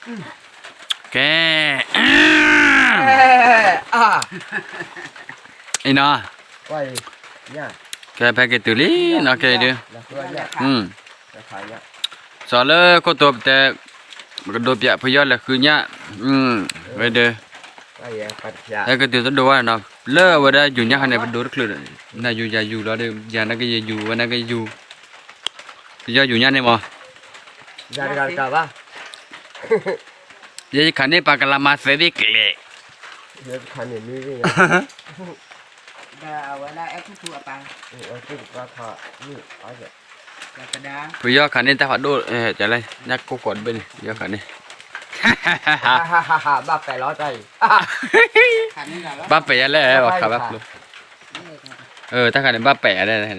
ကဲ, အံၤနီၤ, ကဲဖဲက့ၤတုၤလံနီၤ, ကဲဒုး, စီၤလၢခိၣ်တိပတဲ, ပကဒိးပၠးဖုယီၢ်လဲၤဃုညၣ်, ဝဲဒုး, ဟဲက့ၤတုၤတဒိးဝဲနီၤ, လၢအဝဲဒၣ်ယူၤညၣ်ခါန့ၣ် ပဒိးတချုးဒီး, နယူၤယၤယူၤလီၤဒီး ယၤနာ်က့ယယူၤ ဝဲနာ်က့ယူၤ, ပယီၢ်ယူၤညၣ်န့ၣ်မး, ယဲယခးန့ၢ်ပှၤကလးမၤသၢဘ့ၣ်ကျဲး, ဖုယီၢ်ခးန့ၢ်တၢ်ဖးဒိၣ်, လၢညၣ်ကိၢ်ဃီတဘ့ၣ်န့ၣ် ဖုယီၢ်ခးန့ၢ်, ဘၣ်ပဲာ်လီၤတၢ်အံၤ, ဘၣ်ပဲာ်ယၤလဲၣ်, ပှၤခးဘၣ်ဖျိ, တၢ်ခါန့ၣ် ဘၣ်ပဲာ်ယၤလဲၣ်,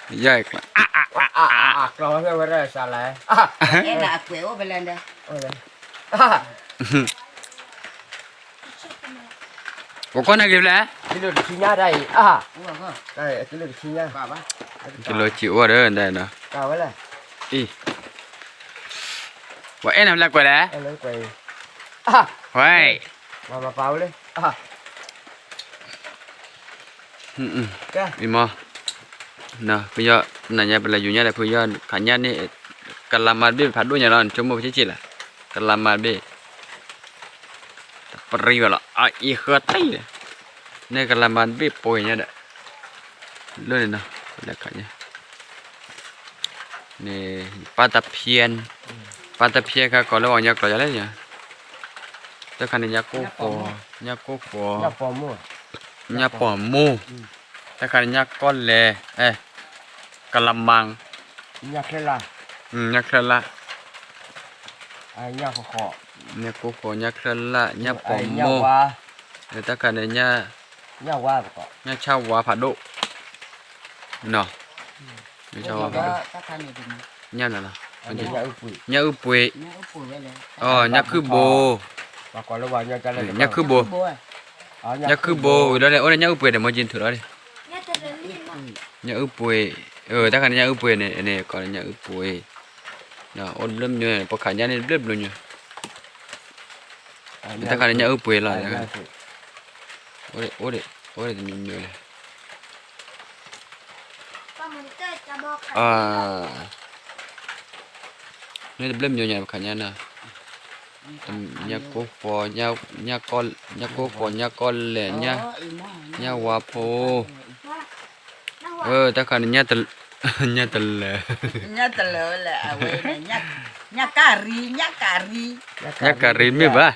ယီၢ်အံၤကျီ, ကျီဝဲဝဲဒၣ်စးလဲၣ်, ပကီၢ်န့ၣ်က့ၤဖဲလဲၣ်, ကံလိဆံအိၣ်ဒီး, အံၤ, ပှၤအဲၣ်နၤဖဲလဲၣ်ကွဲးလဲၣ်, ဝဲ, အံၤမး, ဖုယီၢ်, နညါပလဲၤယူၤညၣ်ဒီး ဖုယီၢ်ခးညၣ်န့ၣ်, ကလးမၤတဘ့ၣ်ဖးဒိၣ်ညါလီၤ, နဆိကမိၣ်ပက့ၢ်လၢ, ကလးမၤတဘ့ၣ်, တပရံဝဲလီၤ, အအံၤဃၢတံၢ်, န့ၣ်ကလးမၤတဘ့ၣ်ပှဲၤညါဒီး, လၢန့ၣ်နီၤ, လဲၤခးညၣ် န့ၣ်, ပၢ်တဖျဲ, ပၢ်တဖျဲခါကိးလၢပှၤကညီကျိာ်ယၤလဲၣ်, တၢ်ခါန့ၣ်ညၣ်ကိၢ်ဃီ, ညၣ်ကိၢ်ဃီ, ညၣ်ပိာ်မိၢ်, တၢ်ခါန့ၣ်ညၣ်ကီၢ်လဲၢ်, ကလးမၤ, ညၣ်ချၢလၢ်, ညၣ်ကိၢ်ဃီ, ညၣ်ချၢလၢ်, ညၣ်ပိာ်မိၢ်, တၢ်ခါန့ၣ်, ညၣ်ဆၣ်ဝါဖးဒိၣ်, ညၣ်ဆၣ်ဝါဖးဒိၣ်, ညၣ်နၤလီၤ, ညၣ်အုၣ်ပှ့ၤ, ညၣ်ခုၣ်ဘိ, ညၣ်ခုၣ်ဘိ, ညၣ်ခုၣ်ဘိဝံၤဒီးန့ၣ် အိၣ်ဒီးညၣ်အုၣ်ပှ့ၤဒီး မ့ၢ်က့ၤထုးလီၤဒံး, ညၣ်အုၣ်ပှ့ၤ, တၢ်ခါန့ၣ်ညၣ်အုၣ်ပှ့ၤန့ၣ်, န့ၣ်ကိးလၢညၣ်အုၣ်ပှ့ၤ, အိၣ်တဘျုးမံၤန့ၣ် ပှၤခးညၣ်န့ၣ်တဘျုးဘျုးညါ, တၢ်ခါန့ၣ်ညၣ်အုၣ်ပှ့ၤလီၤ, အိၣ်ဒံး, အိၣ်ဒံးတမံၤမံၤလီၤ, န့ၣ်တဘျုးမံၤညါပှၤခးညၣ်န့ၣ်, ညၣ်ကိၢ်ဃီ, ညၣ်ကိၢ်ဃီ, ညၣ်ကီၢ်လဲၢ်, ညၣ်ဝါဖိ, တၢ်ခါန့ၣ်, ညၣ်တလၢာ်, ညၣ်တလၢာ်ဝဲလဲၣ်, အဝဲ, ညၣ်ကၣ်ရံ, ညၣ်ကၣ်ရံ, ညၣ်ကၣ်ရံမ့ၢ်ဘၣ်,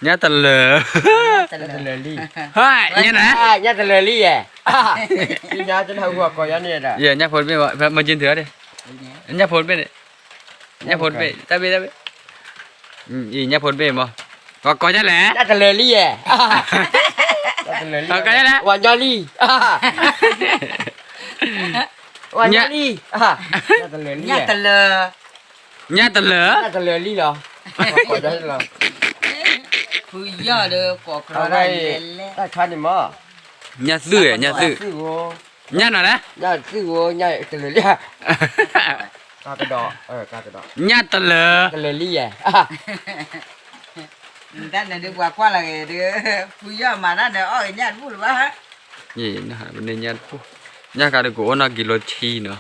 ညၣ်တလၢာ်, ညၣ်တလၢာ်လံ, ညၣ်တလၢာ်လံယဲ, ညၣ်ဖိတဘ့ၣ်, မ့ၢ်က့ၤထုးလီၤဒံး, ညၣ်ဖိတဘ့ၣ်, ညၣ်ဖိတဘ့ၣ်, တၢ်ဘ့ၣ်, တၢ်ဘ့ၣ်, အံၤညၣ်ဖိတဘ့ၣ်မး, ပှၤကိးညါလဲၣ်, ညၣ်တလၢာ်လံယဲ, ပှၤကိးညါလဲၣ်, ဝၤညီလံ, ဝၤညီလံ, ညၣ်တလၢာ်, ညၣ်တလၢာ်, ညၣ်တလၢာ်လံလီၤ, ဖုယီၢ်ဒီးကိးကြၢးဒၣ်လဲၣ်, တၢ်ခါန့ၣ်မး, ညၣ်သုၣ်, ညၣ်သုၣ်, ညၣ်နၤလဲၣ်, ညၣ်သုၣ်ဧိၤ, ညၣ်တလၢာ်လံ, ကဒီး, ညၣ်တလၢာ်, တလၢာ်လံယဲ, တၢ်န့ၣ်ဒုး ပှၤကွၢ်လီၤဂ့ၤဒီး, ဖုယီၢ်မၤတၢ်န့ၣ် အီၣ်ဂ့ၤညၣ်တဘူၣ်လၢၤဘၣ်, ညၣ်တဘူၣ်, ညၣ်ဃါဒီးကအိၣ်နီၢ်ကံလိထံနီၤ,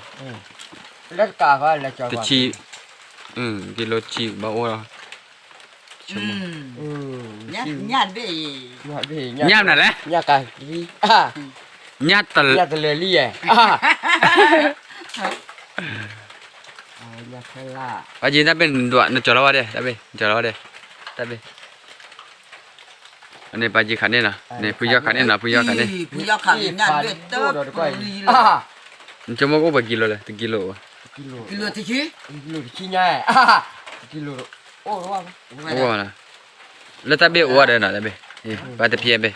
တဆံ, ကံလိထံဘၣ်အိၣ်လီၤ, ညၣ်တဘ့ၣ်, ညၣ်မနုၤလဲၣ်, ညၣ်ကၢ်ရံ, ညၣ်တလၢာ်လံယဲ, ပာ်ယံၤတၢ်ဘ့ၣ်နဒွး နကၠီၤလီၤဝဲဒၣ်, တၢ်ဘ့ၣ်, နကၠီၤလီၤဝဲဒၣ်, တၢ်ဘ့ၣ်, န့ၣ်ပာ်ယံၤခးန့ၣ်နီၤ, န့ၣ်ဖုယီၢ်ခးန့ၣ်နီၤ, ဖုယီၢ်ခးန့ၣ်, နဆိကမိၣ်ကအိၣ်ပှဲၤကံလိလဲၣ်, တကံလိ, ကံလိတဆံညါ, တကံလိ, အိၣ်, လၢတၢ်ဘ့ၣ်အိၣ်ဝဲဒီးနီၤ, တၢ်ဘ့ၣ်, ပၢ်တဖျဲဘ့ၣ်,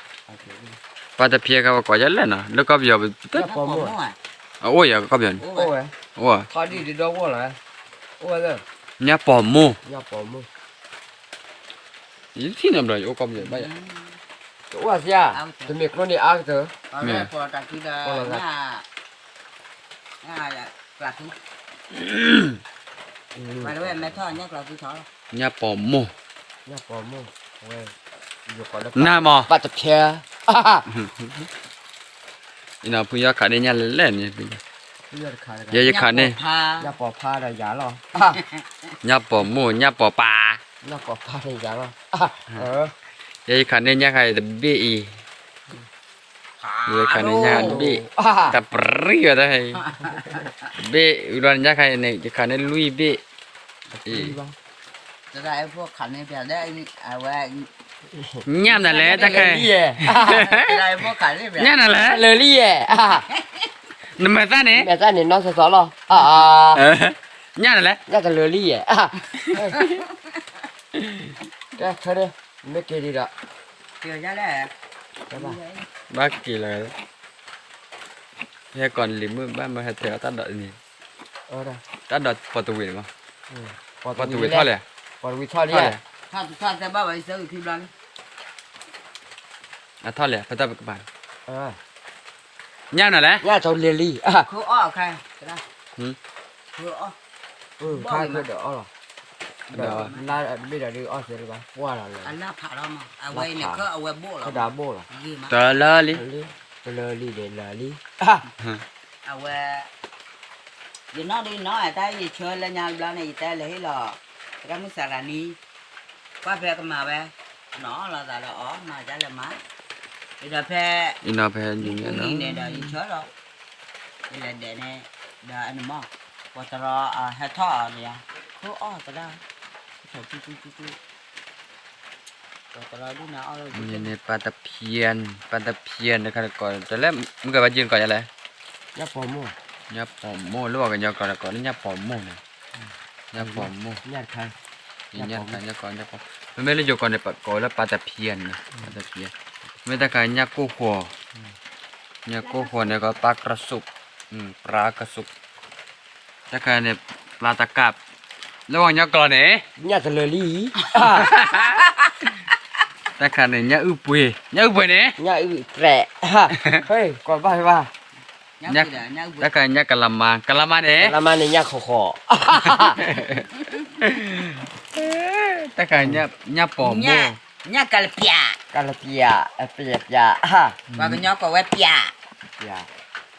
ပၢ်တဖျဲခါပကိးယလဲၣ်နီၤ, လၢကီၢ်ပယီၤ, အအိၣ်ယၤကီၢ်ပယီၤန့ၣ်, အိၣ်, ညၣ်ပိာ်မိၢ်, ယထံၣ်နီတဘျီ ယအိၣ်ကီၢ်ပယီၤဘၣ်ယၤ, တအိၣ်စ့ၢ်, တမ့ၢ်ကျိန့ၣ်အါကတၢၢ်, မ့ၢ်, ကျးသူ, ကျးသူ, ကျးသူ, ဝဲမဲထီၣ်ညၣ်ကျီသုထီၣ်လီၤ. ညၣ်ပိာ်မိၢ်, ညၣ်ပိာ်မိၢ်, ဝဲ, နၢ်မး, ဘၣ်တဖျဲ, အံၤနီၤ ဖုယီၢ်ခးန့ၢ်ညၣ်လဲၣ်လဲၣ်န့ၣ်, ယဲယခးန့ၢ်, ညၣ်ပိာ်ဖါဒီးယၤလီၤ, ညၣ်ပိာ်မိၢ် ညၣ်ပိာ်ပၢ်, ညၣ်ပိာ်ဖါဒီးယၤလီၤ, ယဲယခးန့ၢ်ညၣ်ခါအံၤတဘ့ၣ်အံၤ ယခးန့ၢ်ညၣ်တဘ့ၣ်, တပြံၢ်ဝဲတၢ်, ဘ့ၣ်ဝံၤလီၤညၣ်ခါအံၤန့ၣ် ယခးန့ၢ်လွံၢ်ဘ့ၣ်, အံၤ, ညၣ်နၤလဲၣ်တၢ်ခဲ, ညၣ်နၤလဲၣ်, လၢာ်လံယဲၢ်, နမဲာ်သၣ်န့ၣ်, မဲာ်သၣ်န့ၣ်နီၢ်စီၤစီၤလီၤ, ညၣ်နၤလဲၣ်, ညၣ်တလၢာ်လံယဲၢ်, ကဲ, မ့ၢ်က့ၤဒံးဒီး, ဘၣ်က့ၤလီၤ, ဟဲကိးလံာ်မုၣ်ဘၣ်မၢဟဲထဲအီၣ်တၢ်ဒိးန့ၣ်, တၢ်ဒိးပီၣ်တဝ့ၢ်မး, ပီၣ်တဝ့ၢ်ထီၣ်လဲၣ်, ပီၣ်တဝ့ၢ်ထီၣ်လံ, အထီၣ်လဲၣ် ဖဲတၢ်ပကပၤန့ၣ်, ညၣ်နၤလဲၣ်, ညၣ်လၢာ်လံ, ခါဒီးအီၣ်လီၤ, လါတဘ့ၣ်ဒီးဒုးအီၣ်သ့လၢၤဘၣ်, ပှၢ်လီၤလၢ, အဝဲအံၤန့ၣ် ခၢအဝဲဘိၣ်လီၤ, တလၢာ်လံ, တလၢာ်လံဒီးလၢာ်လံ, အဝဲ, ယနီၣ်ဒုးနီၣ် တၢ်ယဆၢလၢညါဘျီန့ၣ် ယတဲလၢဟ့ၣ်လီၤ, တၢ်မုၢ်စၤရၤနံ, ကွၢ်ဖဲကမၤဝဲ, နီၣ်လိာ်သးဒီးအီၤ မၤဒ်လဲၣ်မၤ, ဒီးဖဲ, အံၤနီၤဖဲယုၢ်ညါနီၤ, ယလဲၤဒဲးန့ၣ်, ဒီးအနမီၢ်, ပှၤတရီဟဲထီၣ်အီၤန့ၣ်, ခိၣ်အီၣ်သဒၣ်, ထီၣ်တူတူတူတူ န့ၣ် ပၢ်တဖျၢၣ်, ပၢ်တဖျၢၣ်တခါတကိး တလဲၣ် မုၢ်ကဘၣ်ယုၢ်နကိးယၤလဲၣ်, ညၣ်ပိာ်မိၢ်, ညၣ်ပိာ်မိၢ် လၢပှၤကညီကျိာ်တကိးလၢညၣ်ပိာ်မိၢ်န့ၣ်, ညၣ်ပိာ်မိၢ်, ညၣ်တခါ, ညၣ်ပိာ်, မ့မ့ၢ်လၢယိၤကီၢ်န့ၣ် ကိးလၢပၢ်တဖျၢၣ်န့ၣ်, ပၢ်တဖျၢၣ်, မ့ၢ်တၢ်ခါညၣ်ကိၢ်ဃီၤ, ညၣ်ကိၢ်ဃီၤန့ၣ်ကီး ပၢ်ကရစူး, ပၢ်ကရစူး တၢ်ခါန့ၣ် ပျၢ်တကး, လၢပှၤကညီကျိာ်န့ၣ်, ညၣ်တလၢာ်လံ, တၢ်ခါန့ၣ် ညၣ်အုၣ်ပှ့ၤ, ညၣ်အုၣ်ပှ့ၤန့ၣ်, ညၣ်အုၣ်ပှ့ၤ, ဟဲ, ကိးဘၣ်ဘၣ်, တၢ်ခါညၣ်ကလၤမါ, ကလၤမါန့ၣ်, ကလၤမါန့ၣ် ညၣ်ဃီဃီ, တၢ်ခါညၣ်ပိာ်မိၢ်, ညၣ်ကလပျၢ်, ကလပျၢ်, ပျၢ်ပျၢ်, ပှၤကညီကိးဝဲပျၢ်,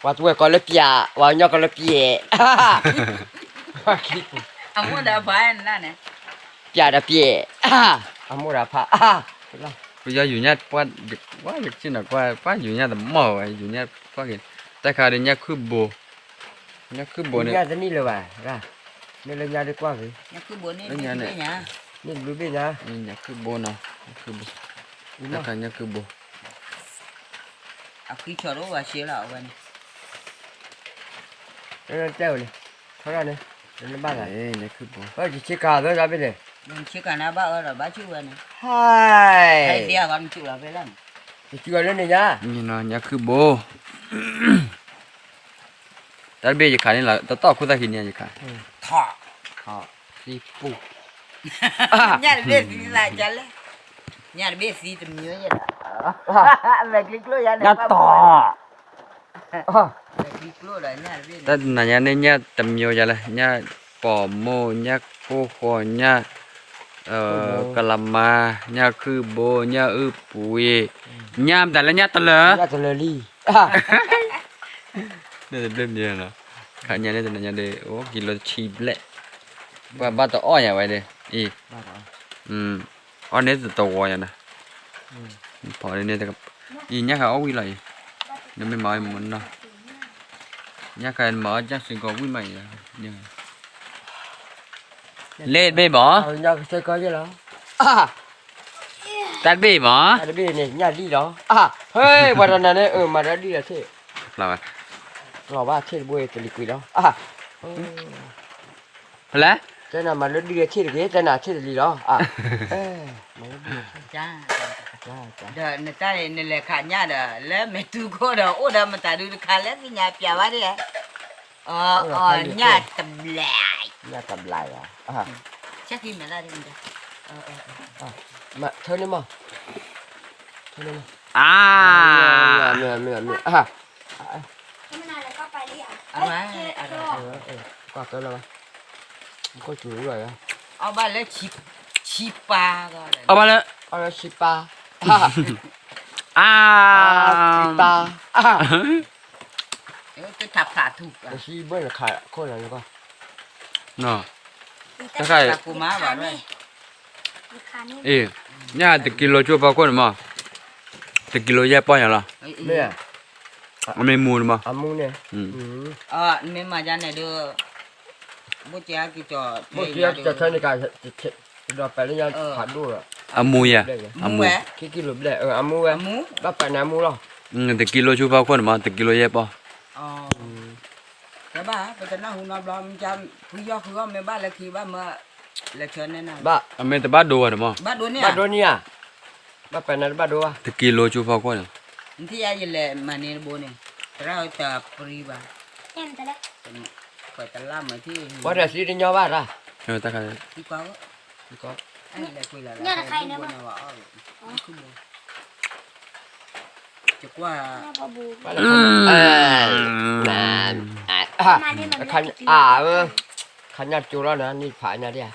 ပှၤတဝဲၢ်ကိးလၢပျၢ်, ပှၤကညီကိးလၢပျဲၢ်, အမိၢ်ဒီးဖါန့ၣ်, ပျၢ်ဒီးပျဲၢ်, အမိၢ်ဒီးဖါ, ပယီၤယူၤညၣ်ပှၢ်, ပှၢ်ယက့ၢ်နီၤကွၢ်, ပှၢ်ယူၤညၣ်တမီၢ်ဝဲ ယူၤညၣ်ပှၢ်က့ၤ, တၢ်ခါဒီးညၣ်ခုၣ်ဘိ, ညၣ်ခုၣ်ဘိန့ၣ်, ညၣ်တနံၣ်လၢၤဘၣ်, မ့ၢ်လၢညါဒ်ကွၢ်က့ၤ, လၢညါန့ၣ်, န့ၣ်တဘျုးဘ့ၣ်ညါ, ညၣ်ခုၣ်ဘိနီၤ, ညၣ်ခုၣ်ဘိ, တၢ်ခါညၣ်ခုၣ်ဘိ အဃံဆီၣ်တအိၣ်ဘၣ်ရှဲလီၤအဝဲန့ၣ်, တဲဝဲန့ၣ်, ထီၣ်ဒၣ်န့ၣ်, နဘၣ်သး, ညၣ်ခုၣ်ဘိ, ယဆ့ကၤသၢသးဘ့ၣ်န့ၣ်, ယဆ့ကၤန့ၣ်ဘၣ်အၢဒီးဘၣ်ဆ့ၣ်ဝဲန့ၣ်, ဟဲ, ယစံးအီၤလၢန့ၣ်ညါ, ညၣ်ခုၣ်ဘိ တၢ်တဘ့ၣ်ယခးန့ၣ်လီၤ တတီၢ်ခိၣ်သၣ်ခံန့ၣ်ယခး, ထီၣ်, သံပူၤ, ညၣ်တဘ့ၣ်သံသးကလဲၣ်, ညၣ်တဘ့ၣ်သံတမံၤယဲၢ်, မဲာ်ချံကျိယၤန့ၣ်, ညၣ်တီၢ်, မဲာ်ချံကျိဒီးညၣ်တဘ့ၣ်, တၢ်နၤညါန့ၣ်ညၣ်တမံၤယၤလဲၣ်, ညၣ်ပိာ်မိၢ်, ညၣ်ကိၢ်ဃီၤ, ညၣ် ကလၤမါ, ညၣ်ခုၣ်ဘိ, ညၣ်အုၣ်ပှ့ၤ, ညၣ်မတၤလၢညၣ်တလၢာ်, ညၣ်တလၢာ်လံ, န့ၣ်တဘျ့မံၤလီၤ, ခါညါန့ၣ်တနၤညါဒီး အိၣ်ကံလိတဆံဘျဲၣ်, ပှၤဘၣ်တအီၣ်ယၤဝဲဒီး, အံၤ, အီၣ်န့ၣ်တတဝီယၤနၤ, ဖီန့ၣ်, အံၤညၣ်ဃးအီၣ်ဝံၤလီၤအံၤ, နမ့ၢ်မၤအီၣ်မနီၤ, ညၣ်ဃးမၤအီၣ်ညၣ်စ့ၢ်ကီးဝံၤမးအံၤ, လ့ၣ်တဘ့ၣ်မး, တၢ်တဘ့ၣ်မး, တၢ်တဘ့ၣ်န့ၣ် ညၣ်ဒံၣ်လီၤ, ဟဲ, ပှၤတနၤန့ၣ် မၤဒီးဒံၣ်လီၤထံၣ်, လီၤဘၣ်ထံၣ်တဘိတလံၤကွံာ်လီၤ, ဖဲလဲၣ်, တဲနၤမၤလၢဒံၣ်လီၤထံၣ်တဂ့ၤ, တဲနၤထံၣ်တလံၤလီၤ, ဒီးနတၢ်န့ၣ် နလဲၤခးညၣ်ဒီး လၢမဲာ်တူၢ်ခိၣ်ဒီးအိၣ်ဒီးမတၤဒုတခါလၢသ့ၣ်ညါပျးဘၣ်ဒ်လဲၣ်, ညၣ်တဘျါ, ညၣ်တဘျါ, ဆဲးခံမဲာ်လၢ်, ထၢန့ၣ်မး, ထၢန့ၣ်မး, အါ, မ့ၢ်, မ့ၢ်, မ့ၢ်, ကွၢ်ကၢလီၤဘၣ်, ကီၢ်စူၤလီၤယါ, အီၣ်ဘၣ်လၢ ဆံပၢ်, အီၣ်ဘၣ်လၢ အီၣ်လၢဆံပၢ်, အါ, ဆံပၢ်, တထးဖးထူ, ဆံဘၣ်နခးခိၣ်နၤလၢကီၢ်, တခါ, အ့ၣ်, ညၣ်တကံလိၤကၠိဖီခိၣ်န့ၣ်မး, တကံလိၤယဲၢ်ပီၢ်ညါလီၤ, အမ့ၢ်မူန့ၣ်မး, မ့ၢ်မၤယါန့ၣ်ဒီး ဘိၣ်ကဲကကီၤ, ဘိၣ်ကဲကကီၤခဲန့ၣ်က, ဒီးပာ်လၢညါဖးဒိၣ်လီၤ, အမူယဲၢ်, အမူ, ခံကံလိၤဘျဲၣ်, အမူဝဲ, ဘၣ်ပာ်န့ၣ်အမူလီၤ, တကံလိၤဆူဖီခိၣ်န့ၣ်မး, တကံလိၤယဲၢ်ပီၢ်, တဘၣ်, ပတနၢ်ဟူနီတဘျီ, ဖုယီၢ်ဃုအီၣ်မ့ၢ်ဘၣ်လၢခံဘၣ်မၢ, လဲၤဆၢန့ၢ်နၤ, ဘၣ်, အမ့ၢ်တဘၣ်ဒိဝဲန့ၣ်မး, ဘၣ်ဒိန့ၢ်ဧါ, ဘၣ်ပာ်န့ၣ်တဘၣ်ဒိဘၣ်, တကံလိၤဆူဖီခိၣ်န့ၣ်, နထံၣ်ယါယလဲၤမၤန့ၢ်တဘိန့ၣ်, သရၣ်တပြံဘၣ်, ပှၤတလၢမၤထံၣ်, ပှၤတၢ်စံတညီဘၣ်တၢ်, တခါ, ခါညါကၠိလီၤနၤ န့ၣ်ဖးညါဒ်ဧါ,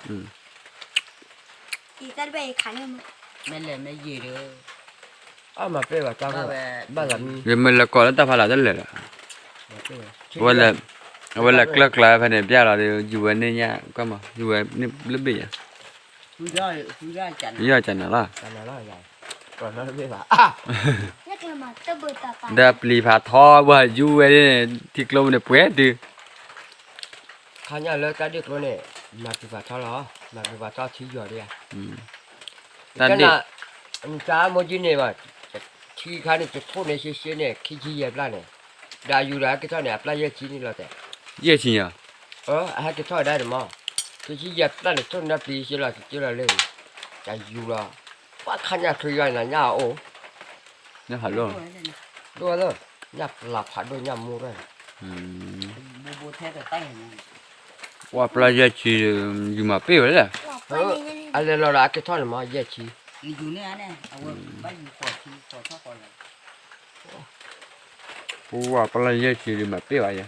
မ့ၢ်လဲၤမ့ၢ်ယံာ်ဒီး, အမၤပ့ၢ်ဘၣ်တၢ်, ဘၣ်သးမံ, ယမ့ၢ်လဲၤကိးလၢတၢ်ဖးလၢ်တလဲၤလီၤ, အဝဲလဲၤကျၢၢ်ကျါဖဲန့ၣ် ပျၢ်လီၤဒီး ယူၤဝဲန့ၢ်ညၣ်ကီၢ်မး, ယူၤဝဲန့ၢ်လၢဘ့ၣ်ယါ, ယီၢ်ကနၤလီၤ, ဒီးပျံၤဖးထီ ပှၤယူၤဝဲန့ၣ် ထံကျိန့ၣ်ပှဲၤတုၤ, ခါညါလၢတၢ်ဒ့ၣ်ကျိန့ၣ်, မၤပျံၤဖးထီလီၤ, မၤပျံၤဖးထီထံယီၤဒံးဧါ, တၢ်ဒ့ၣ်, နကမိၢ်ကံန့ၣ်ဘၣ်, ထံခါန့ၣ် တထိၣ်န့ၢ်ရှဲရှဲန့ၣ် ခံဆံယဲၢ်ပျၢ်န့ၣ်, ဒီးယူၤဒီးဟဲက့ၤထီၣ်န့ၣ် အပျၢ်ယဲၢ်ဆံန့ၣ်လီၤတဲ, ယဲၢ်ဆံညါ, အဟဲက့ၤထီၣ်ဝဲဒၣ်န့ၣ်မး, ခံဆံယဲၢ်ပျၢ်န့ၣ် ထိၣ်န့ၢ်ပျံၤရှဲလီၤ ကက့လီၤလၢ, တၢ်ယူၤလီၤ, ပှၤခါညါချ့ယီၤနၤညၣ်အိၣ်, ညၣ်ဖးဒိၣ်, ဒိၣ်လၢ, ညၣ်ပျၢ်ဖးဒိၣ်ညၣ်မူရဲၣ် ပှၤပျၢ်ယဲၢ်ဆံ, ယမၤပ့ၢ်ဝဲလဲၣ်, အလဲၤလီၤဒီးအက့ၤထီၣ်န့ၣ်မး ယဲၢ်ဆံ, ပှၤပျၢ်ယဲၢ်ဆံဒုးမၤပ့ၢ်ဘၣ်ယဲ,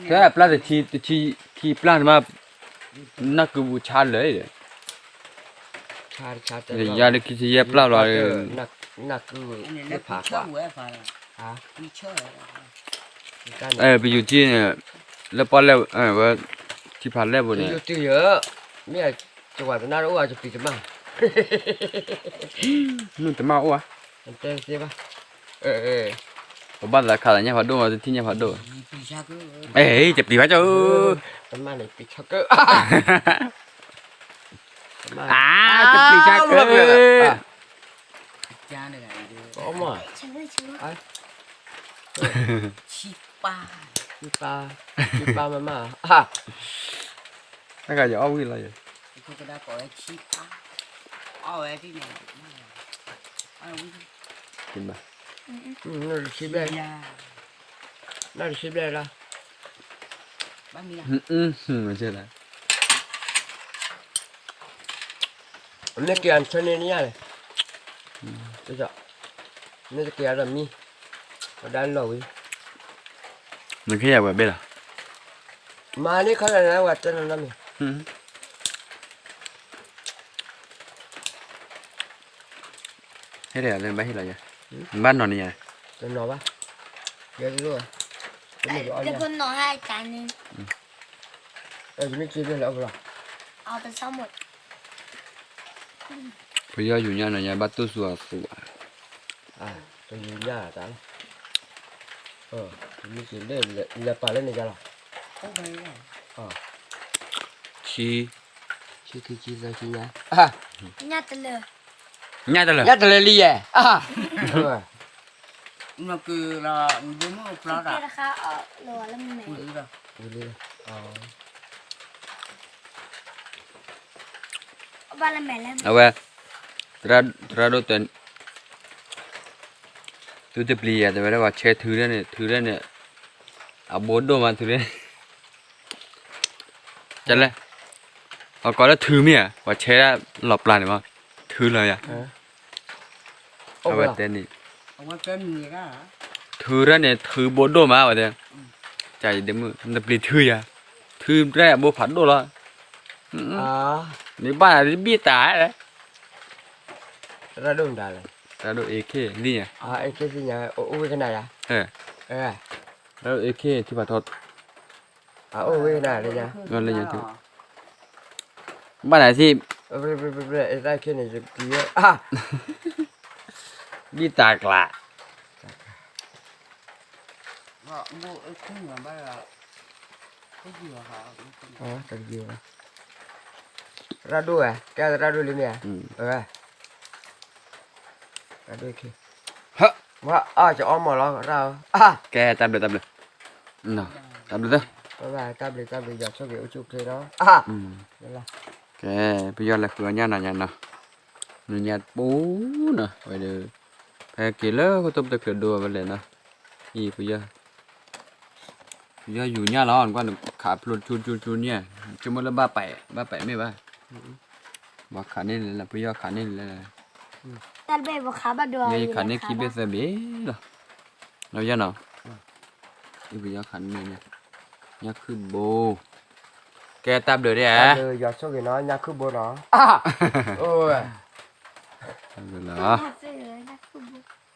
ဖဲအပျၢ်တဆံ, တဆံခံပျၢ်န့ၣ်မး, နၢ်ကုပူၤဆါလၢာ်, ယၤလၢခံဆံယဲၢ်ပျၢ်လီၤ, နၢ်ကု, ပယူၤထံန့ၣ်, လၢပီၣ်လဲၣ်, ဝဲ, ထံဖးလဲၢ်ပူၤန့ၣ်, မ့ၢ်, ကဝၤတနၢ်တအိၣ်အကပံၤတမၣ်, မုၢ်တမၣ်အိၣ်ဧါ, ပဘၣ်သးခးသးညၣ်ဖးဒိၣ်မး တထံၣ်ညၣ်ဖးဒိၣ်, အဲ ကပံၤဘၣ်ကၢ်ဧၢ, တမၣ်န့ၣ်ပံၤဆၢကၢ, အါ, ကပံၤဆၢကၢ, ဆံပၢ်, ဆံပၢ်, ဆံပၢ်မမၢ်, တၢ်ဂၤယအီၣ်ဝံၤလီၤယၤ, အီၣ်ဝဲဒ်န့ၣ်, ဘၣ်, နတဆံဘျဲၣ်, နတဆံဘျဲၣ်လီၤ, မ့ၢ်က့ၤအဆၢန့ၣ်နညၣ်လဲၣ်, မ့ၢ်တက့ၤအဒီးမံ, ဝဲဒၣ်လီၤဝံၤ, နခ့ယၤဝဲဘ့ၣ်လီၤ, မၤန့ၢ်ခီလၢနဝဲတဲနီၤနီၤမ့ၢ် ဟဲဒီးလၢဘၣ်ဟ့ၣ်လီၤယၤ, ဘၣ်နီၤန့ၣ်ယၤ, တနီၤဘၣ်, ယဲတလိၣ်, တနီၤဟဲတၢ်န့ၣ်, ယမ့ၢ်က့ၤလၢလၢအဘၣ်လီၤ, ပယီၤယူၤညါနီၤယၤဘၣ်တူၢ်စူၤအသူၣ်ဘၣ်, ပယီၤယူၤညါတၢ်လီၤ, ယမ့ၢ်က့ၤလၢလၢပာ်လၢန့ၣ်ယၤလီၤ, ဆံ, ဆံခံဆံသၢဆံညါ, ညၣ်တလၢ, ညၣ်တလၢလံယဲ, အဝဲ, သရၣ်ဒိၣ်တဲ, သုတပျံၤယၤ တဲဝဲဒၣ် ပှၤဆဲထုဒၣ်န့ၣ် ထုဒၣ်န့ၣ်, အဘိဒိၣ်မးထုဒၣ်န့ၣ်, ကလဲၣ်, ပှၤကိးလၢထုမ့ၢ်ဧါ, ပှၤဆဲဒၣ်လီၤပျၢ်န့ၣ်မး, ထုလီၤယၤ, အဝဲတဲန့ၣ်, ထုဒၣ်န့ၣ် ထုဘိဒိၣ်မးဝဲတဲ, ကယဒမုၣ် နတပျံၤထုယၤ, ထု တုၤတြဲအဘိဖးဒိၣ်လီၤ, န့ၣ်ဘၣ်နၤဘံၣ်တၢ်လဲၣ်, တၢ်ဒိၣ်မတၤလဲၣ်, တၢ်ဒိၣ် AK သ့ၣ်ညါ, အိၣ်ဝဲကနၣ်ယါ, တၢ်ဒိၣ် AK ထံဖးထီ, အိၣ်ဝဲကနၣ်လၢညါ, ဘၣ်နၤသ့ၣ်, ဘံၣ်တၢ်ကျါ တရၣ်ဒိၣ်ဝဲ, ကဲတရၣ်ဒိၣ်လံမ့ၢ်ဧါ, တရၣ်ဒိၣ်, အီၣ်ကၠီအီမီၢ်လီၤရၣ်ဧၢ, ကဲတၢ်ဘျုးတၢ်ဘျုး, တၢ်ဘျုးသၢ, တၢ်ဘျုးတၢ်ဘျုး ယွၤဆိၣ်ဂ့ၤအိၣ်ဆူၣ်အိၣ်ချ့နီၤ, ကဲ ပယီၤလဲၤဃုအီၣ်ညၣ်နီၤညါနီၤ, နညါပူၤနီၤ ဝဲဒီး, ဖဲက့ၤလၢခိၣ်ထိၣ်ပတချုးဒိဝဲလဲၣ်နီၤ, အံၤ ပယီၤယူၤညၣ်လီၤ, နကွၢ်နခးဖျိဆူဆူဆူန့ၣ်, ဆိကမိၣ်လၢဘၣ်ပာ်, ဘၣ်ပာ်မ့ၢ်ဘၣ်, ပှၤခးန့ၢ်လဲၣ်လၢ ပယီၤခးန့ၢ်လဲၣ်, ယခးန့ၢ်ခံဘ့ၣ်သၢဘ့ၣ်လီၤ, ပယီၤနီၤ, ပယီၤခးန့ၢ်, ညၣ်ခုၣ်ဘိ, ကဲတၢ်ဘျုးဒ်, ယွၤဆိၣ်ဂ့ၤနီၤ ညၣ်ခုၣ်ဘိနီၤ, လီၤ